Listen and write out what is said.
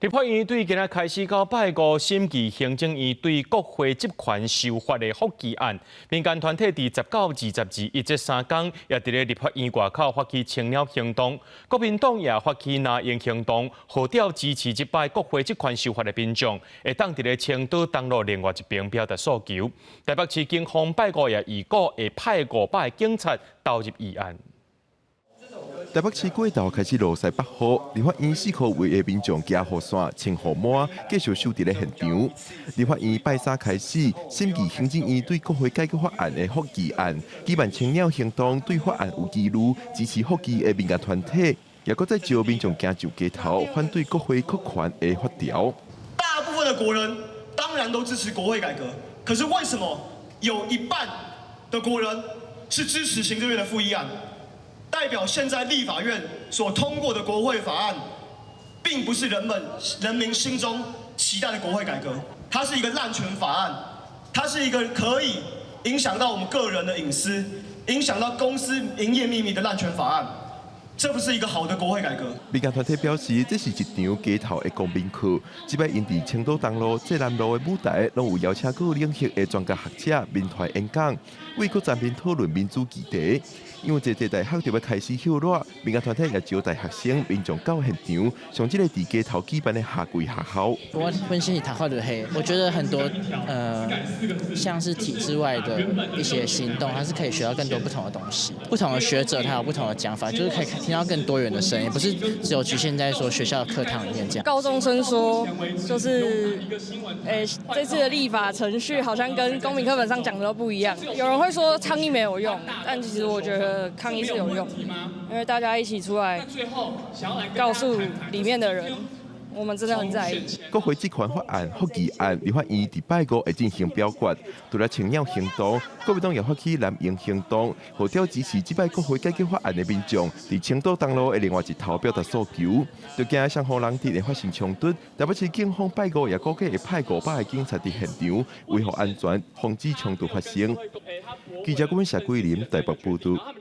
立法院對今仔開始到拜五審議行政院對國會職權修法的覆議案，民間團體佇十九、二十、二一這三工，也佇咧立法院外口發起青鳥行動，國民黨也發起藍鷹行動，號召支持這擺國會職權修法的民眾，會當佇咧青島東路另外一邊表達訴求。台北市警方拜五也預估會派500個警察投入議案。台北市街頭開始落西北雨，立法院四箍圍的民眾舉雨傘、穿雨帽，繼續守佇咧現場。立法院拜三開始審議行政院對國會改革法案的覆議案，舉辦青鳥行動對法案有疑慮，支持覆議的民間團體，也閣再召民眾行上街頭反對國會擴權的法條。大部分的國人當然都支持國會改革，可是為什麼有一半的國人是支持行政院的附議案？代表現在立法院所通過的國會法案，並不是人們人民心中期待的國會改革，它是一個濫權法案，它是一個可以影響到我們個人的隱私、影響到公司營業秘密的濫權法案。這不是一個好的國會改革。民間團體表示，這是一場街頭的公民課。這擺𪜶佇青島東路、濟南路的舞台，攏有邀請各領域的專家學者、民團演講，為閣全面討論民主議題。因為這濟大學就欲開始歇熱，民間團體也招大學生、民眾到現場，上這个佇街頭舉辦的夏季學校。我本身是讀法律系，我覺得很多像是體制外的一些行動，它是可以學到更多不同的東西。不同的學者他有不同的講法，就是可以聽到更多元的聲音，不是只有局限在說學校的課堂裡面這樣。高中生說，就是，這次的立法程序好像跟公民課本上講的都不一樣。有人會說抗議沒有用，但其實我覺得抗議是有用，因為大家一起出來告訴裡面的人，我們真的很在意。國會職權法案覆議案，立法院佇拜五會進行表決。除了青鳥行動，國民黨也發起藍鷹行動，號召支持這擺國會改革法案的民眾，佇青島東路的另外一頭表達訴求。就驚雙方人佇會發生衝突，台北市警方拜五也估計會派500個警察佇現場維護安全，防止衝突發生。記者郭文霞桂林台北報道。